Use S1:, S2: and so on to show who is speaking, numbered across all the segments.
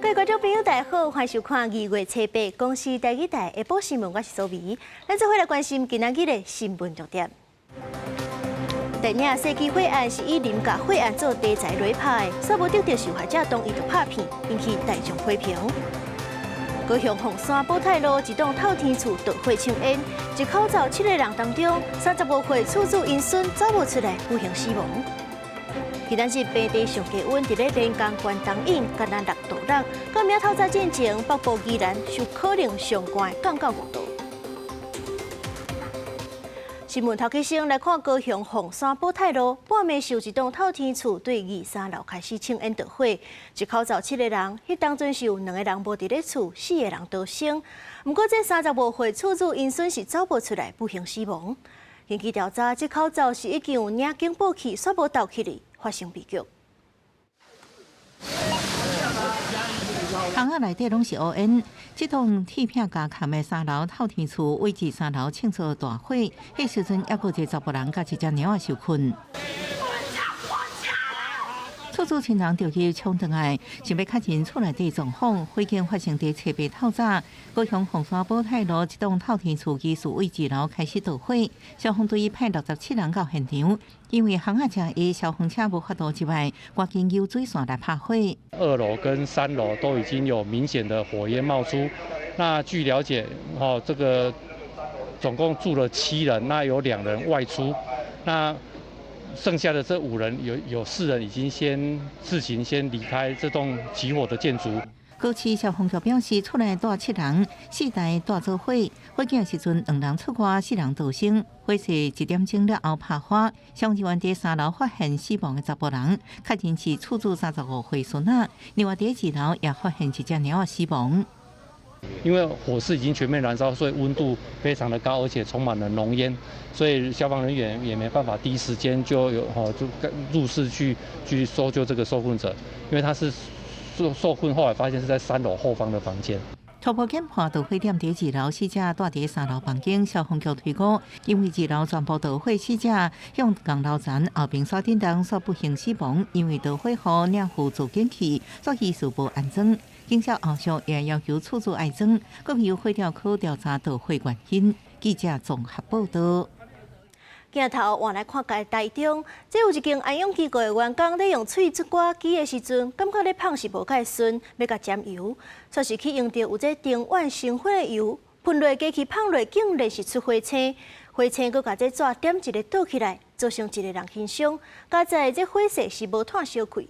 S1: 各位觀眾朋友，大家好，歡迎收看2月初八公視台語台下晡新聞，我是蘇眉。咱做伙來關心今仔日的新聞重點。電影《世紀火案》是以林家火案做題材來拍的，煞無得著受害者同意就拍片，引起大眾批評。高雄鳳山寶泰路一棟透天厝著火搶煙，一口罩七個人當中，35歲厝主𪜶孫走無出來，不幸死亡。今仔日平地上低溫佇咧連江縣東引，干焦6度6，到明透早進前，北部宜蘭有可能上懸降到5度。新聞頭起先來看高雄鳳山寶泰路，半暝時一棟透天厝對二三樓開始搶煙著火，一口罩七個人，彼當陣是有兩個人無佇咧厝，四個人逃生。毋過這35歲厝主𪜶孫是走無出來，不幸死亡。根據調查，這口罩是已經有領警報器，煞無鬥起來，發生悲劇。
S2: 窗仔內底攏是烏煙，這棟鐵片加崁的三樓透天厝位置三樓衝出大火，彼時陣猶閣有一個查埔人佮一隻貓仔受困。厝主親人著去衝轉來，想欲確認厝內底狀況。火警發生佇初八透早，高雄鳳山寶泰路這棟透天厝技術位置樓開始著火，消防隊派67人到現場，因為巷仔誠狹，消防車無法度入來，趕緊由水線來拍火。
S3: 二樓跟三樓都已經有明顯的火焰冒出。那據了解，哦，這個總共住了七人，那有兩人外出，那剩下的這五人有四人已經先自行先離開這棟起火的建築。
S2: 高市消防局表示，厝內住七人，四台大灶火，火警時陣兩人出外，四人逃生。火勢1點鐘了後拍花，消防員佇三樓發現死亡的查埔人，確認是厝主35歲孫仔。另外佇二樓也發現一隻貓仔死亡。
S3: 因為火勢已經全面燃燒，所以溫度非常的高，而且充滿了濃煙，所以消防人員也沒辦法第一時間就有吼就入室去搜救這個受困者，因為他是受困，後來發現是在三樓後方的房間。
S2: 初步檢判著火點佇二樓，死者蹛佇三樓房間，消防局推估，因為二樓全部著火，死者向仝樓層後爿山頂當煞不幸死亡，因為著火予領負報警器，所以事無安裝。警消後續也要求厝主愛裝，閣由火調科調查著火原因。記者綜合報道。
S1: 鏡頭換來看台台中，這有一間安養機構的員工咧用喙咀歌機的時陣，感覺咧噴是無蓋順，欲共沾油，煞是去用著有這丁烷成分的油，噴落機器噴落，竟然是出火星，火星閣共這紙點一个倒起來，造成一個人輕傷。佳哉這火勢是無湠燒開。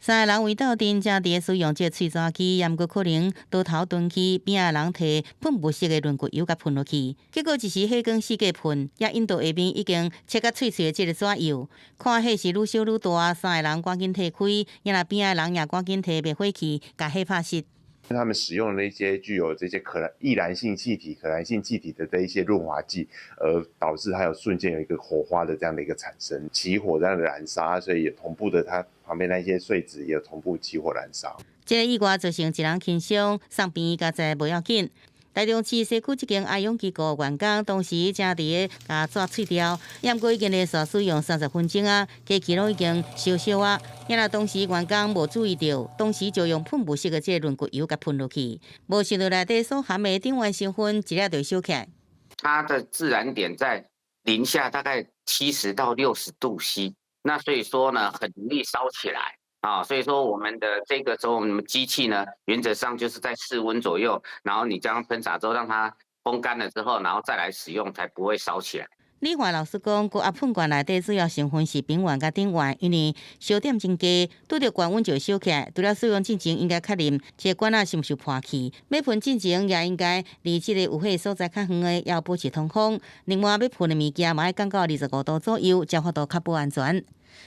S4: 三個人圍鬥陣，正佇咧使用這喙紙機，猶毋過可能刀頭鈍器，邊仔人提噴霧式的潤骨油共噴落去，結果一時火光四界噴，也引到下面已經切甲碎碎的這個紙油，看火勢愈燒愈大，三個人趕緊退開，也若邊仔人也趕緊提滅火器，共火拍熄。
S5: 他們使用的一些具有這些可燃易燃性氣體、可燃性氣體的這一些潤滑劑，而導致它有瞬間有一個火花的這樣的一個產生，起火這樣的燃燒，所以也同步的，它旁邊那些碎紙也同步起火燃燒。
S4: 這個意外造成一人輕傷，送病院佳哉無要緊。台中市西區這間安養機構員工當時正佇咧共紙喙調，猶毋過已經連續使用30分鐘啊，機器攏已經燒燒啊。也若當時員工無注意著，當時就用噴霧式的這個潤骨油共噴落去，無想到內底所含的丁烷成分一下就燒起來。
S6: 它的自燃點在零下大概70到60度 C，那所以說呢，很容易燒起來。啊，所以說我們的這個時候，我們機器呢，原則上就是在室溫左右，然後你將噴灑之後，讓它風乾了之後，然後再來使用，才不會燒起來。
S4: 理化老師講，高壓噴罐內底主要成分是丙烷佮丁烷，因為燒點真低，拄著高溫就燒起來。除了使用進前應該確認這個罐仔是毋是破去，欲噴進前也應該離這個有火所在較遠的，要保持通風。另外，欲噴的物件嘛愛降到25度左右，才法度較保安全。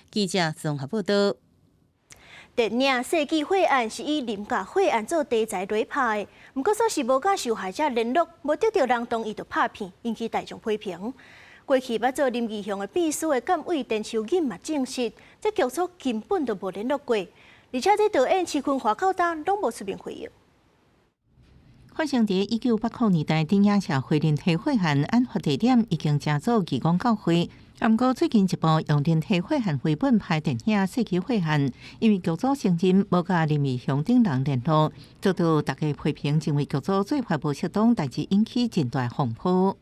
S4: 記者綜合報道。
S1: 電影《世紀火案》是以林家火案做題材來拍的，毋過煞是無佮受害者聯絡，無得著人同意就拍片，引起大眾批評。過去捌做林義雄的秘書的監委田秋錦嘛證實，這劇組根本就無聯絡過，而且這導演徐坤華到今攏無出面回應。
S2: 發生佇1980年代，頂野社會林體火案案發地點已經成做義工教會。毋過最近一部用人體血汗為本拍電影《世紀血汗》，因為劇組承認無佮林義雄等人聯絡，遭到大家批評，認為劇組做法無適當，代誌引起真大風波。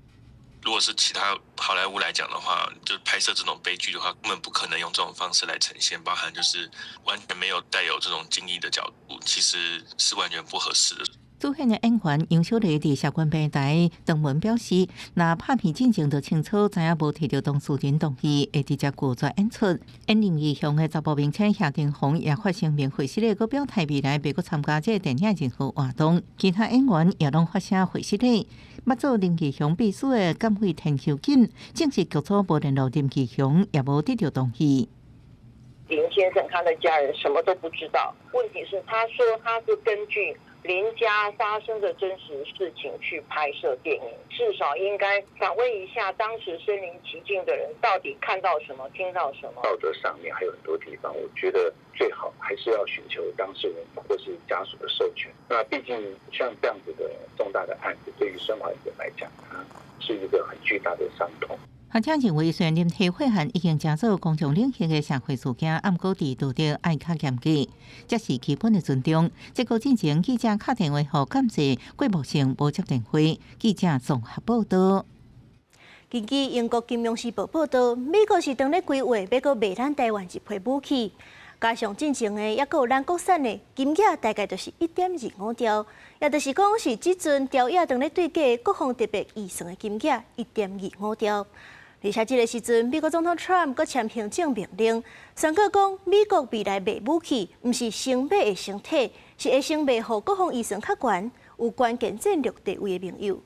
S7: 如果是其他好萊塢來講的話，就拍攝這種悲劇的話，根本不可能用這種方式來呈現，包含就是完全沒有帶有這種敬意的角度，其實是完全不合適的。
S2: 主演的演員楊小麗佇社群平台登文表示，若拍片進前就清楚知影無提著當事人同意，會直接拒絕演出。演林義雄的查埔明星謝霆鋒也發聲明回失禮，閣表態未來袂閣參加這個電影任何活動。其他演員也攏發聲回失禮。捌做林義雄秘書的監製田秀錦證實劇組無聯絡林義雄，也無得著同意。
S8: 林先生他的家人什麼都不知道。問題是，他說他是根據林家發生的真實事情去拍攝電影，至少應該訪問一下當時身臨其境的人，到底看到什麼、聽到什麼。
S9: 道德上面還有很多地方，我覺得最好還是要尋求當事人或是家屬的授權。那畢竟像這樣子的重大的案子，對於生還者來講，它是一個很巨大的傷痛。
S2: 學者認為，雖然林體血汗已經成做公眾領域的社會事件，毋過佇道德愛較嚴格，這是基本的尊重。這個進前記者敲電話予監製郭木勝無接電話，記者綜合報道。
S1: 根據英國金融時報報道，美國是當咧規劃欲閣賣咱台灣一批武器，加上進前的，抑閣有咱國產的，金額大概就是1.25兆，也就是講是這陣條約當咧對價國防特別預算的金額1.25兆。而且這个時陣，美國總統川普閣簽行政命令，宣告講美國未來賣武器，毋是先買會先退，是會先賣予國防預算較懸、有關鍵戰略地位的盟友。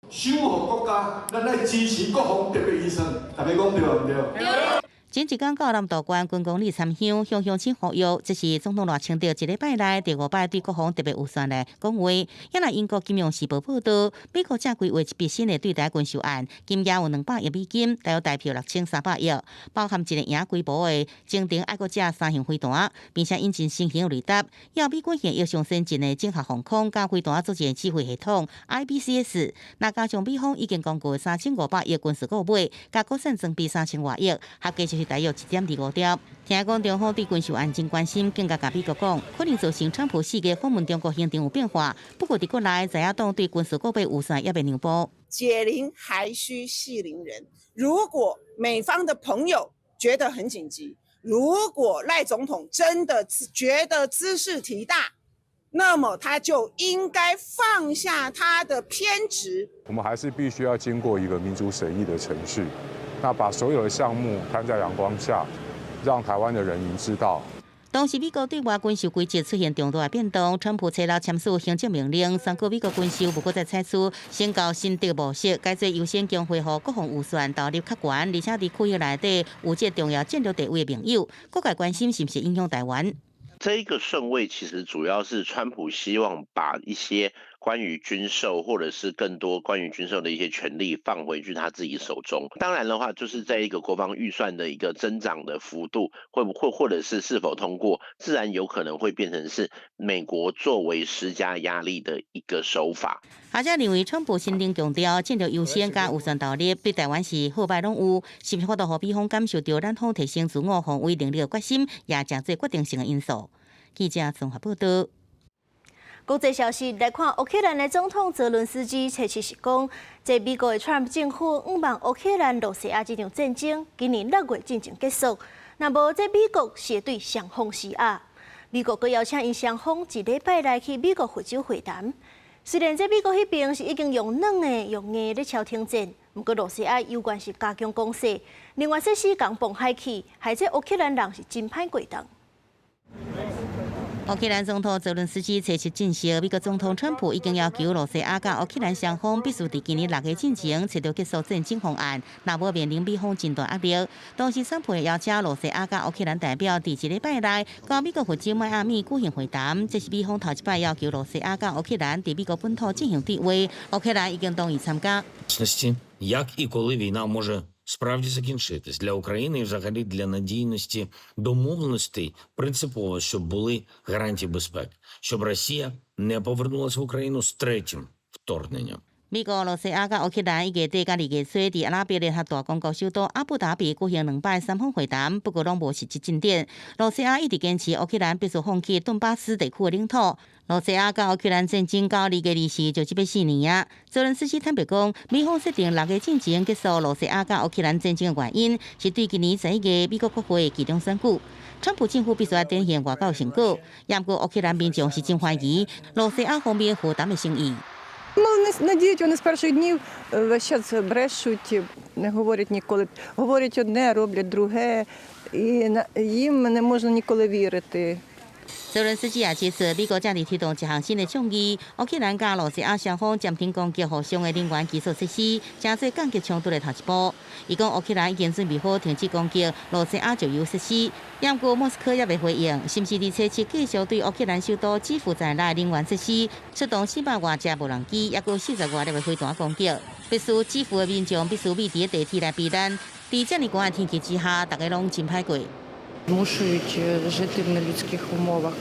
S10: 守護國家，咱愛支持國防特別預算，大家講對毋對？
S4: 前一工到南投縣軍公里參鄉，向鄉親呼籲，這是總統賴清德一禮拜內第五擺對國防特別預算來講話。也來英國金融時報報道，美國正規劃一筆新的對台軍售案，金額有200億美金，大約台幣6300億，包含一個營規模的精定愛國者三型飛彈，並且引進新型雷達，要美軍現役上先進的綜合防空佮飛彈作戰指揮系統 IBCS。若加上美方已經公告3500億軍事購買，佮國產裝備3000外億，合計就是大約1.25兆。聽講中方對軍售案真關心，更加共美國講，可能造成川普四月訪問中國行程有變化。不過佇國內，在野黨對軍事購買預算也袂讓步。
S11: 解鈴還須繫鈴人。如果美方的朋友覺得很緊急，如果賴總統真的覺得茲事體大，那麼他就應該放下他的偏執。
S12: 我們還是必須要經過一個民主審議的程序。那把所有的項目攤在陽光下，讓台灣的人民知道。
S4: 當時美國對外軍售規則出現重大的變動，川普初六簽署行政命令，宣告美國軍售無閣再採取先購先得模式，改做優先供貨予國防預算投入較懸，而且佇區域內底有這重要戰略地位的盟友，各界關心是毋是影響台灣。
S13: 這個順位其實主要是川普希望把一些關於軍售或者是更多關於軍售的一些權力放回去他自己手中。當然的話，就是在一個國防預算的一個增長的幅度，會不會或者是是否通過，自然有可能會變成是美國作為施加壓力的一個手法。
S4: 學者認為，川普新定強調戰略優先佮預算投入，對台灣是好歹攏有，是毋是法度予美方感受著咱方提升自我防衛能力的決心，也誠做決定性的因素。記者綜合報道。
S1: 國際消息來看，烏克蘭的總統澤倫斯基初七是講，這美國的川普政府向望烏克蘭、羅西亞這場戰爭，今年6月進前結束。若無這美國是會對雙方施壓。美國閣邀請𪜶雙方一禮拜內去美國佛州會談。雖然這美國彼邊是已經用軟的、用硬的咧敲停戰，毋過羅西亞猶原是加強攻勢，另外設施共磅海去，害這烏克蘭人是真歹過冬。
S4: 烏克蘭總統澤倫斯基初七證實，美國總統川普已經要求羅西亞佮烏克蘭雙方必須佇今年6月進前揣著結束戰爭方案，若無面臨美方真大壓力。同時，川普邀請羅西亞佮烏克蘭代表佇一禮拜內到美國佛州邁阿密舉行會談，這是美方頭一擺要求羅西亞佮烏克蘭佇美國本土進行對話。烏克蘭已經同意參加。
S14: Як і коли війна може справді закінчитись для України і взагалі для надійності домовленостей принципово, щоб були гарантії безпеки, щоб Росія не повернулася в Україну з третім вторгненням.
S4: 美國、羅西亞佮烏克蘭1月底佮2月初佇阿拉伯聯合大公國首都阿布達比舉行兩擺三方會談，不過攏無實質進展。羅西亞一直堅持烏克蘭必須放棄頓巴斯地區的領土。羅西亞佮烏克蘭戰爭到2月24就這欲4年啊。澤倫斯基坦白講，美方設定6個戰爭結束羅西亞佮烏克蘭戰爭的原因，是對今年11月美國國會期中選舉。川普政府必須愛展現外交成果，毋過烏克蘭民眾是真懷疑羅西亞方面和談的誠意。
S15: Ну, вони надіють, вони з перших днів весь час брешуть, не говорять ніколи. Говорять одне, роблять друге, і їм не можна ніколи вірити.
S4: 澤倫斯基也指出，美國正佇推動一項新的倡議，烏克蘭佮羅西亞雙方暫停攻擊互相的能源基礎設施，成做降級衝突的頭一步。伊講烏克蘭已經準備好停止攻擊羅西亞石油設施，毋過莫斯科猶未回應，是毋是佇初七繼續對烏克蘭首都基輔在內能源設施出動400外架無人機，抑閣40外粒的飛彈攻擊，迫使基輔的民眾必須覕佇地鐵來避難。佇遮爾寒的天氣之下，逐家攏真歹過。
S16: Змушують жити в нелюдських умовах,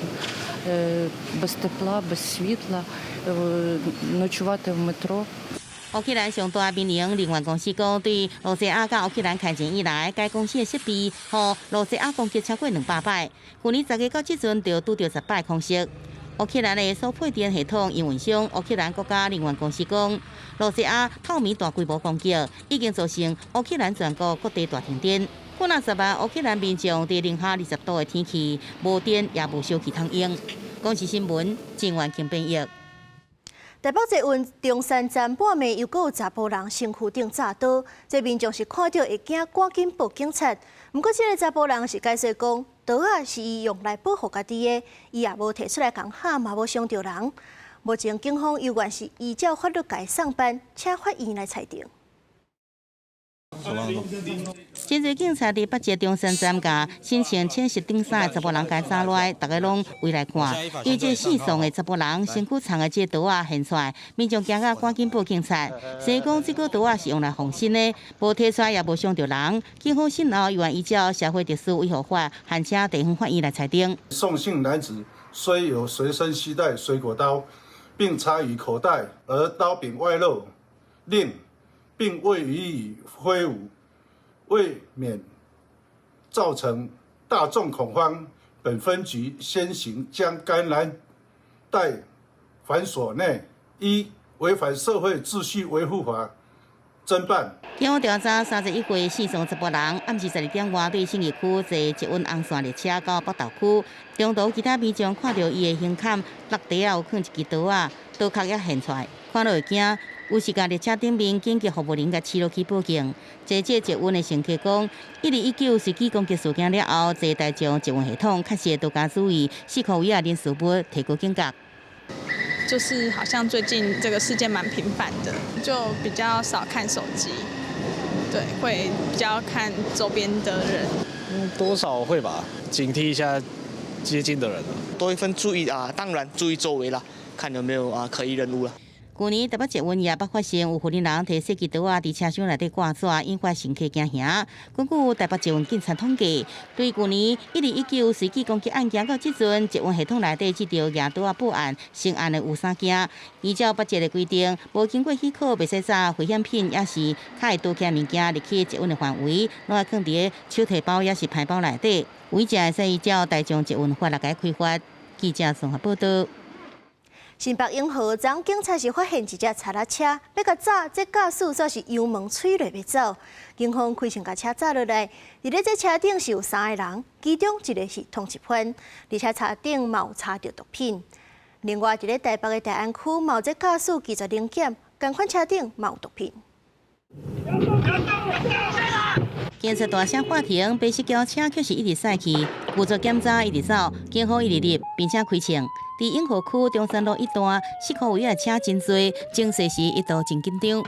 S16: без тепла, без світла, ночувати в метро.
S4: 烏克蘭上大民營能源公司講，對羅西亞佮烏克蘭開戰以來，該公司的設備予羅西亞攻擊超過200擺。去年10月到這陣，就拄著10擺空襲。烏克蘭的輸配電系統營運商烏克蘭國家能源公司講，羅西亞透暝大規模攻擊，已經造成烏克蘭全國各地大停電。幾若十萬烏克蘭民眾佇零下20度的天氣，無電也無燒氣通用。公視新聞，鄭婉晴編譯。
S1: 台北捷運中山站半暝又閣有查埔人身軀頂紮刀，這民眾是看著會驚，趕緊報警察。毋過，這个查埔人是解釋講，刀仔是伊用來保護家己的，伊也無提出來共嚇，嘛無傷著人。目前警方猶原是依照法律共送辦，請法院來裁定。
S4: 真濟警察佇北捷中山站共身穿淺色頂衫的查埔人共紮落來，逐家攏圍來看。因為這姓宋的查埔人身軀藏的這刀仔現出來，民眾驚甲趕緊報警察。聲講這個刀仔是用來防身的，無提出來也無傷著人。警方訊後，猶原依照社會秩序維護法，函請地方法院來裁定。
S10: 宋姓男子雖有隨身攜帶水果刀，並插於口袋，而刀柄外露，另並未予以揮舞，為免造成大眾恐慌，本分局先行將該男帶返所內，依違反社會秩序維護法偵辦。
S4: 警方調查31歲姓宋查埔人，暗時12點外對信義區坐捷運紅線列車到北投區，中途其他民眾看著伊的胸坎落地仔有囥一支刀仔，刀殼也現出來，看了會驚。有時共列車頂面緊急服務員共揤落去報警。坐這捷運的乘客講，1019隨機攻擊事件了後，坐大眾捷運系統確實多加注意，四箍圍仔人事物提高警覺。
S17: 就是好像最近這個事件蠻頻繁的，就比較少看手機，對，會比較看周邊的人。
S18: 嗯，多少會吧，警惕一下接近的人，
S19: 多一份注意啊，當然注意周圍啦，看有沒有啊可疑人物啦。
S4: 去年台北捷運也捌發生有婦人提細支刀仔佇車廂內底掛紙，引發乘客驚嚇。根據台北捷運警察統計，對舊年1019隨機攻擊案件到這陣，捷運系統內底接著舉刀仔報案，成案的有三件。依照北捷的規定，無經過許可，袂使紮危險品，抑是較會刀劍物件入去捷運的範圍，攏愛囥佇手提包抑是牌包內底。違者會使依照大眾捷運法來共開罰。記者綜合報導。
S1: 新北永和，昨警察是發現一隻柴仔車，欲共紮，這駕駛煞是油門催落欲走。警方開槍共車紮落來，佇咧這車頂是有三個人，其中一個是通緝犯，而且車頂嘛有查著毒品。另外，佇咧台北的大安區，嘛有這駕駛拒絕臨檢，仝款車頂嘛有毒品。
S4: 警察大聲喊停，白色轎車卻是一直駛去，拒絕檢查一直走，警方一直入，並且開槍。佇永和區中山路一段，四箍圍仔車真濟，整齊時一度真緊張。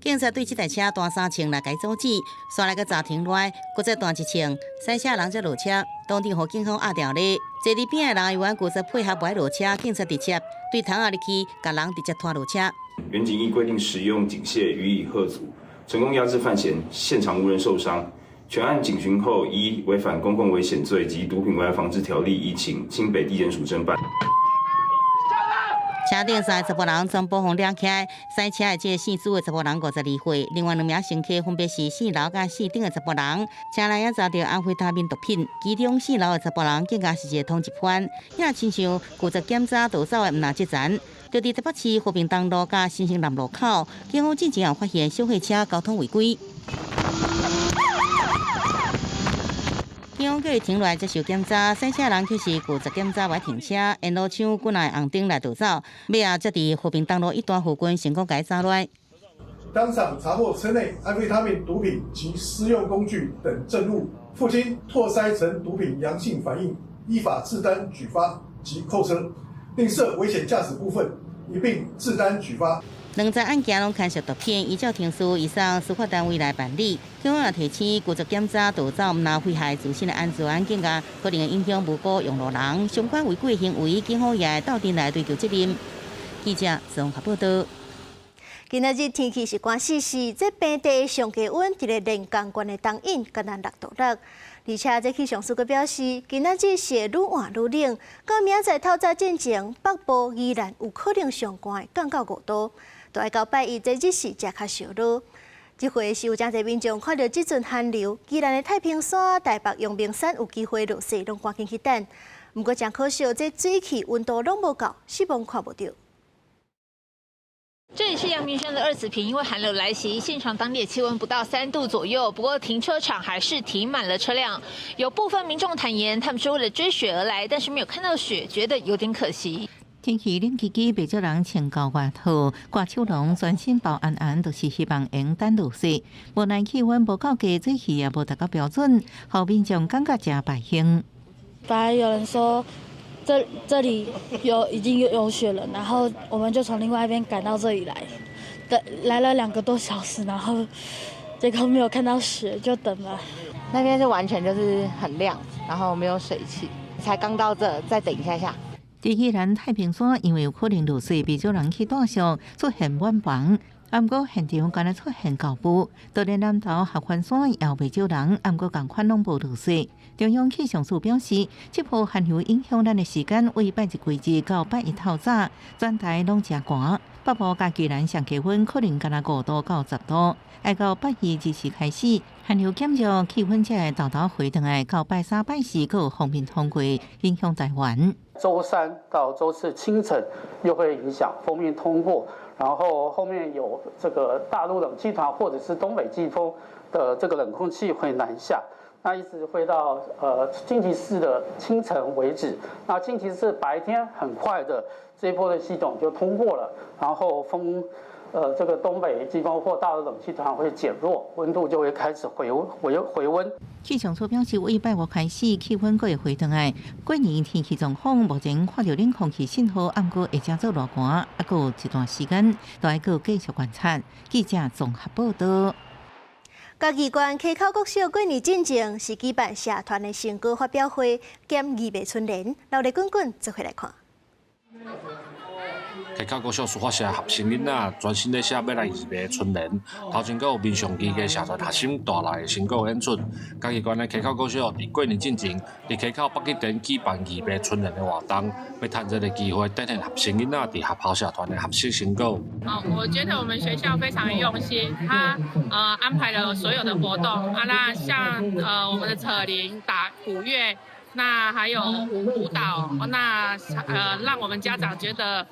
S4: 警察對這台車彈三槍來共阻止，煞來閣暫停落來，閣再彈一槍，駛車人才落車，當場予警方壓牢咧。坐佇邊的人猶原拒絕配合無愛落車，警察直接對窗仔入去，共人直接拖落車。
S20: 員警依規定使用警械予以喝阻，成功壓制犯嫌，現場無人受傷。全案警詢後，依違反公共危險罪及毒品危害防制條例，移請新北地檢署偵辦。
S4: 車頂三个查埔人全部予掠起來，駛車的這个姓朱的查埔人52歲，另外兩名乘客分別是姓劉佮姓鄧的查埔人。車內也查著安非他命毒品，其中姓劉的查埔人更加是一个通緝犯，也親像負責檢查逃走的毋若這層。就佇台北市和平東路佮新興南路口，警方進前有發現小貨車交通違規。警方叫伊停落來接受檢查，駛車人卻是拒絕檢查，欲停車，沿路搶幾若个紅燈來逃走，尾仔才佇和平東路一段附近成功共伊抓落來。
S10: 當場查獲車內安非他命毒品及私用工具等證物，父親唾篩呈毒品陽性反應，依法自單舉發及扣車，另涉危險駕駛部分一併自單舉發。
S4: 兩則案件攏牽涉毒品，依照程序移送司法單位來辦理。警方也提醒，拒絕檢查逃走，毋若危害自身的安全，更加可能會影響無辜用路人。相關違規行為，警方也會鬥陣來追究責任。記者綜合報道。
S1: 今仔日天氣是寒絲絲，這平地上低溫佇咧連江縣的東引，敢若6度6。而且這氣象署閣表示，今仔日是會愈換愈冷，到明仔載透早進前，北部依然有可能上寒會降到5度。就愛到拜一，這日時才較燒熱。這回是有誠濟民眾看著這陣寒流，宜蘭的太平山、台北陽明山有機會落雪，攏趕緊去等。毋過真可惜，這水汽溫度攏無夠，失望看無著。
S21: 這裡是陽明山的二子坪，因為寒流來襲，現場當地氣溫不到3度左右。不過停車場還是停滿了車輛。有部分民眾坦言，他們是為了追雪而來，但是沒有看到雪，覺得有點可惜。
S2: 天氣冷吱吱，袂少人穿厚外套、掛手籠，全身包絚絚，就是希望會等落雪。無奈氣溫無夠低，水汽也無達到標準，予民眾感覺誠敗興。
S22: 本來有人說這裡已經有雪了，然後我們就從另外一邊趕到這裡來，等來了2個多小時，然後結果沒有看到雪，就等了。
S23: 那邊是完全就是很亮，然後沒有水汽，才剛到這，再等一下下。
S2: 佇宜蘭太平山，因為有可能落雪，袂少人去帶上出現滿房。毋過現場敢若出現厚霧，就連南投合歡山也袂少人，毋過仝款攏無落雪。中央氣象署表示，這波寒流影響咱的時間，為拜日規日到拜一透早，全台攏誠寒。北部佮宜蘭上低溫可能敢若5度到10度，愛到拜二日時開始，寒流減弱，氣溫才會沓沓回轉來。到拜三、拜四，閣有鋒面通過，影響台灣。
S24: 週三到週四清晨又會影響鋒面通過，然後後面有這個大陸冷氣團或者是東北季風的這個冷空氣會南下，那一直會到星期四的清晨為止。那星期四白天很快的這一波的系統就通過了，然後風這個東北季風或大陸冷氣團會減弱，溫度就會開始回溫。
S2: 氣象署表示，為拜五開始，氣溫閣會回轉來。過年天氣狀況目前看著冷空氣信號，毋過會誠做熱寒，猶閣有一段時間，都愛閣繼續觀察。記者綜合報道。
S1: 嘉義縣溪口國小過年進前是舉辦社團的成果發表會兼藝藝春聯，熱鬧滾滾，做伙來看。
S25: 溪口國小書法社學生囡仔專心咧寫欲來預備春聯，頭前閣有民俗藝藝社團學生帶來的成果演出。嘉義縣的溪口國小佇過年進前，佇溪口北吉田舉辦預備春聯的活動，欲趁這個機會展現學生囡仔佇學校社團的學習成果。
S26: 哦，我覺得我們學校非常用心，他安排了所有的活動啊，那像我們的扯鈴、打鼓樂。那還有舞蹈，那讓我們家長覺得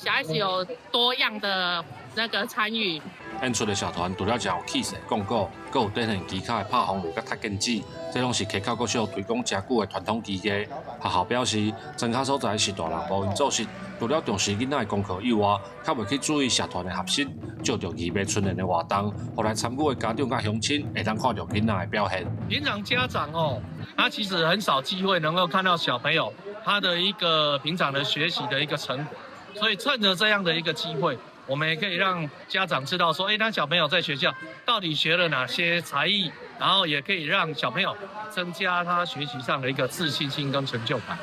S26: 小孩子有多樣的那個參與。
S25: 演出的社團除了誠有氣勢講古，閣有展現技巧的拍風螺佮踢毽子，這攏是溪口國小推廣誠久的傳統技藝。學校表示，莊跤所在是大人無閒做事，除了重視囡仔的功課以外，較袂去注意社團的學習，藉著藝藝春聯的活動，予來參與的家長佮鄉親會當看著囡仔的表現。
S27: 平常家長哦，他其實很少機會能夠看到小朋友他的一個平常的學習的一個成果，所以趁着這樣的一個機會，我們也可以讓家長知道說，哎，他小朋友在學校到底學了哪些才藝，然後也可以讓小朋友增加他學習上的一個自信心跟成就感。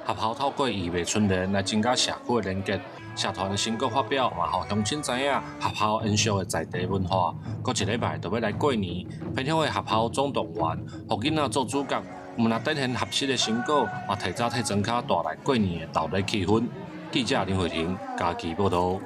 S25: 學校透過藝藝春聯來增加社區的連結，社團的成果發表嘛，予鄉親知影學校延續的在地文化。閣一禮拜就欲來過年，偏鄉的學校總動員，予囡仔做主角，毋但展現學習的成果，嘛提早替莊跤帶來過年的熱鬧氣氛。記者林慧婷嘉義報道。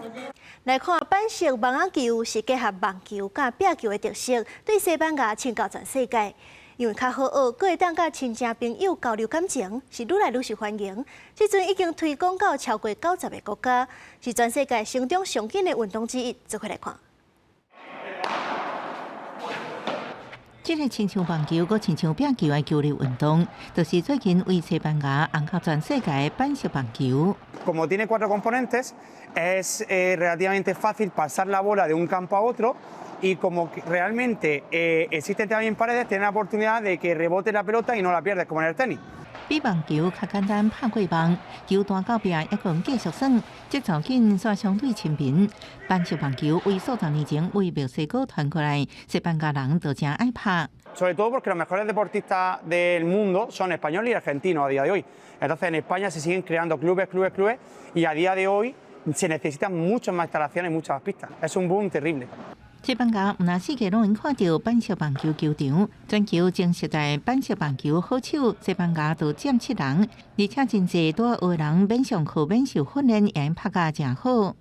S1: 來看板式網仔球是結合網球佮壁球的特色，對西班牙穿到全世界。因為較好學，閣會當佮親情朋友交流感情，是愈來愈受歡迎。這陣已經推廣到超過90個國家，是全世界成長上緊的運動之一。做伙來看。
S2: 這个親像網球、閣親像壁球的球類運動，就是最近為西班牙紅到全世界板式網球。
S3: Como tiene cuatro componentes, es relativamente fácil pasar la bola de un campo a otro y como realmente existen también paredes, tiene la oportunidad de que rebote la pelota y no la pierdes, como en el tenis.
S2: 比網球較簡單拍過網，球彈到壁猶閣繼續耍，節奏緊，煞相對親民。板式網球為數十年前為墨西哥傳過來，西班牙人就誠愛拍。
S3: Sobre todo porque los mejores deportistas del mundo son españoles y argentinos a día de hoy. Entonces en España se siguen creando clubes, clubes, clubes y a día de hoy se necesitan muchas más instalaciones y muchas más pistas. Es un boom terrible.
S2: 西班牙毋但四界攏會看著板式網球球場，全球前十大板式網球好手，西班牙都佔七人，而且真濟蹛學人免上課免受訓練，會拍甲誠好。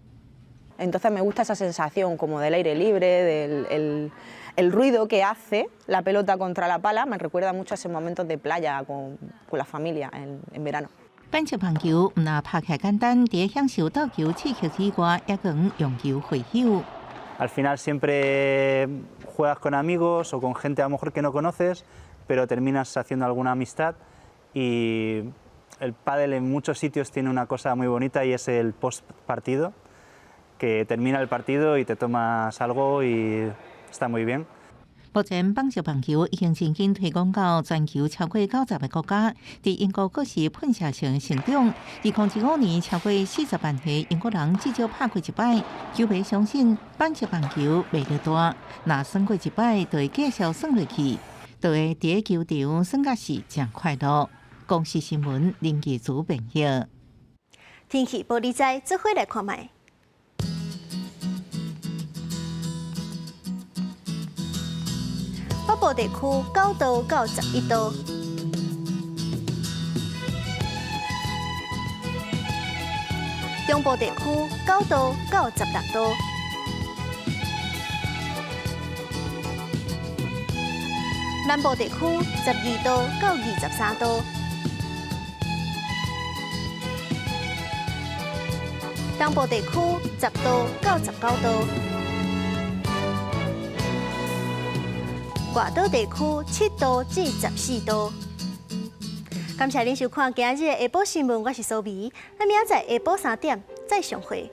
S5: Entonces me gusta esa sensación como del aire libre, del el ruido que hace la pelota contra la pala, me recuerda mucho a esos momentos de playa con la familia en verano.
S2: 板式網球毋但拍起來簡單，佇享受鬥球刺激以外，猶閣用球會友。
S6: Al final siempre juegas con amigos o con gente a lo mejor que no conoces, pero terminas haciendo alguna amistad y el pádel en muchos sitios tiene una cosa muy bonita y es el post partido, que termina el partido y te tomas algo y está muy bien.
S2: 目前，板式網球已經真緊推廣到全球超過90個國家，佇英國閣是噴射性成長。2015年，超過40萬個英國人至少拍過一擺。球迷相信板式網球袂落大，若耍過一擺，就會繼續耍落去，就會佇球場耍甲是誠快樂。公視新聞林義祖編譯。
S1: 天氣報你知，做伙來看覓。北部地區9度到11度，中部地區9度到16度，南部地區12度到23度，東部地區10度到19度。外島地區7度至14度。感謝您收看今日的下晡新聞，我是蘇美。咱明仔載下晡3點再相會。